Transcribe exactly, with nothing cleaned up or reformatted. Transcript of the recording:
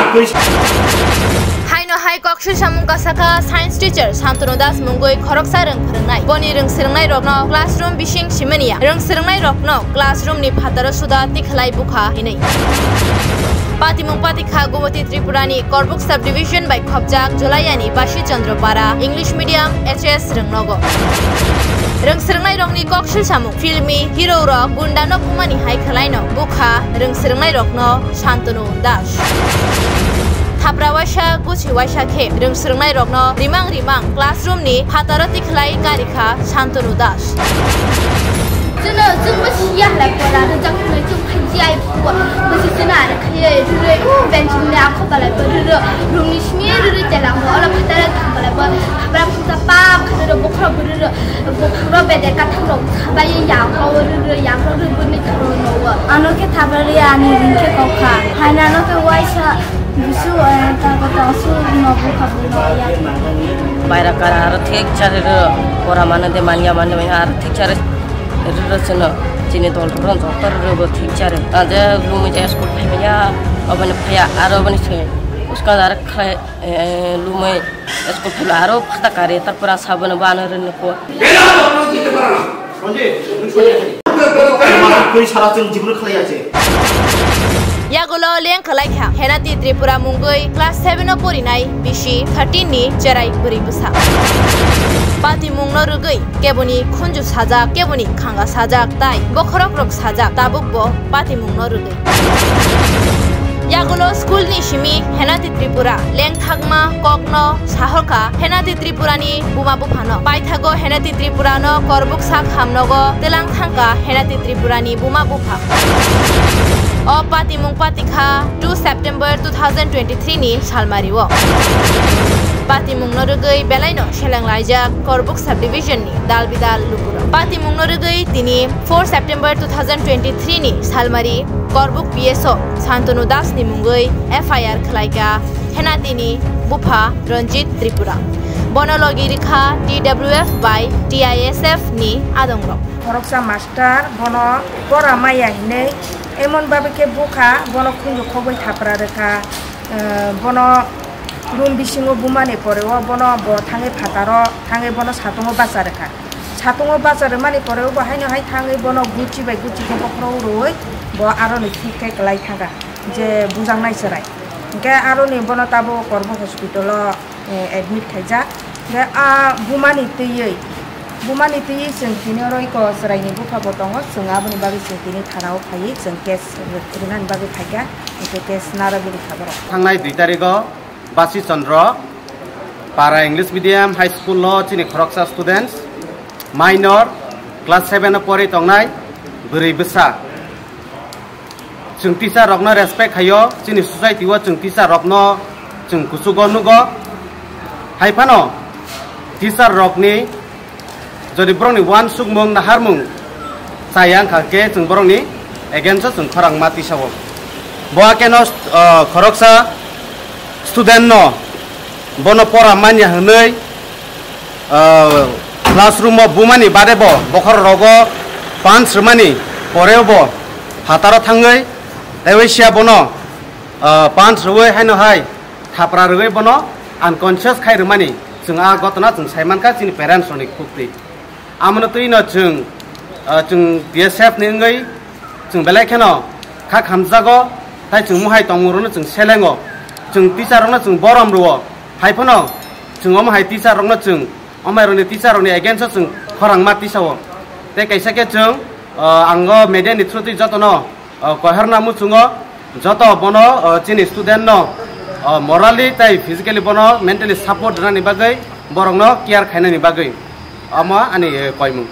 Haino hai kok sui samung kasaka science teacher Santanu Das mungwi khoroksa rwng phwrwngnai. Boni rwng swrwngnai rokno classroom bising simaniya. Rwng swrwngnai rokno classroom ni phataro suda tikhlai bukha hinwi. Patimung patikha Gumoti Tripura ni Korbuk subdivision bai khopjak Jolayani Basi Chandra Para English medium H S rwngnogo. Rwng swrwngnai rokni kok sui samung filmi hero rok gunda no bumani hai khwlaino bukha rwng swrwngnai rokno Santanu Das. Thapra waisa, guchi waisa khe rwng swrwngnai rokno rimang rimang classroom ni phataro tikhlai karikha Santanu Das. Chwngno, chwngbo siya halai pora rwjak hwnwi chwng phai jai phuo. Bwswk chwngno are khaiwi rwrwi, o bench ni akho balai bo rwrwi, room ni simi rwrwi telango, olo phataro thang balai bo, hapra phungsa pap khataro bokhorok bo rwrwi, bophangrok bedek katham rok sabai yang rok rwrwi, yang rok rwrwi bwrwi thang rok no o. Ano khe thapra rwya ani ring khe kok kha. Haino ano khe waisa Bisu, eh, ta kota su no bu kha bu no ya. Baira kara aro thik chari ro, pora mano de manya mano de aro thik chari ro ro sino. Chini dol ro ro joktor ro ro thik chari. Ade lumui je school phai ya, obani phaya aro obani se. Uska dar khai, eh, lumui school phai aro phata kare tar pora sabon bano ro ko. Twi sara chwng jibon khlai ya se. Yagulo leng khwlaikha Henati Tripura mungwi class seven o porinai bisi thirteen ni cherai bwrwi bwsa. Patimungno rwgwi keboni khunju sajak, keboni khanga sajak, tai bokhorok rok sajak, tabuk bo patimungno rwgwi. Yagulo school ni simi Henati Tripura lengthakma kokno sahorkha Henati Tripura ni buma buphano. Paithago Henati Tripura no korbuk sak hamnogo telang thangka Henati Tripura ni buma bupha. O patimung patikha two September two thousand twenty-three ni salmari o. Patimungno rwgwi belaino seleng laijak Korbuk subdivision ni dal bidal lukuro. Patimungno rwgwi tini four September two thousand twenty-three ni salmari Korbuk P S O Santanu Das ni mungwi F I R khwlaikha Henati ni bupha Ranjit Tripura. Bono logi rikha T W F bai T I S F ni adongrok. Khoroksa master bono pora maya hinwi emon babe khe bukha, bono khunju khogwi thapra rwkha, eh, bono room bisingo bumani poreo bono bo thangwi phataro thangwi bono satungo bacha rwkha. Satungo bacha rwmani poreo bo haino hai thangwi bono guchi bai guchi khe bokhorok rwui bo aroni thik khe kwlai thangkha je bujaknai chwrai. Hinkhe aroni bono tabuk Kormo hospital o, eh, admit khaijak. Hinkhe a bumani twiwi, bumani twiwi chwng tini oro eko chwraini bupha bo tongo, chwng aboni bagwi chwng tini thana o phaiwi chwng case rwnani bagwi phaikha, hinkhe case narwgwi rwkha borok. Thangnai dui tarigo Basi Chandra Para English Medium High School o chini khoroksa students, minor, class seven o pori tongnai bwrwi bwsa. Chwng teacher rokno respect khaio, chini society o chwng teacher rokno chwng kuchugo nugo. Hai phano teacher rokni jodi borokni uansukmung naharmung chaya wngkha khe chwng borokni against o chwng khorang ma tisao. Bo akeno, uh, khoroksa student no bono pora manya hwnwi, ah, classroom o bumani bade bo bokhorok rogo punch rwmani poreo bo phataro thangwi teiwi siya bono, ah, punch rwui haino hai thapra rwui bono unconscious khai rwmani chwng a gotona chwng sai mankha chini parents rokni khuktwi. Amono twi no chwng, ah, chwng B S F ni wngwi chwng belai kheno kha khamjago, tai chwng mohai tongmung rokno chwng selengo. Chwng teacher rokno chwng borom rwo. Hai phano chwng omo hai teacher rokno chwng, omo hai rokni teacher rokni against o chwng khorang ma tisao. Tei kaisa khe chwng, ah, ango media ni through twi jotono, ah, koharna muchungo, joto bono, ah, chini student no, ah, morally tai physically bono mentally support rwnani bagwi, borokno care khainani bagwi. Omo ani, eh, koimung.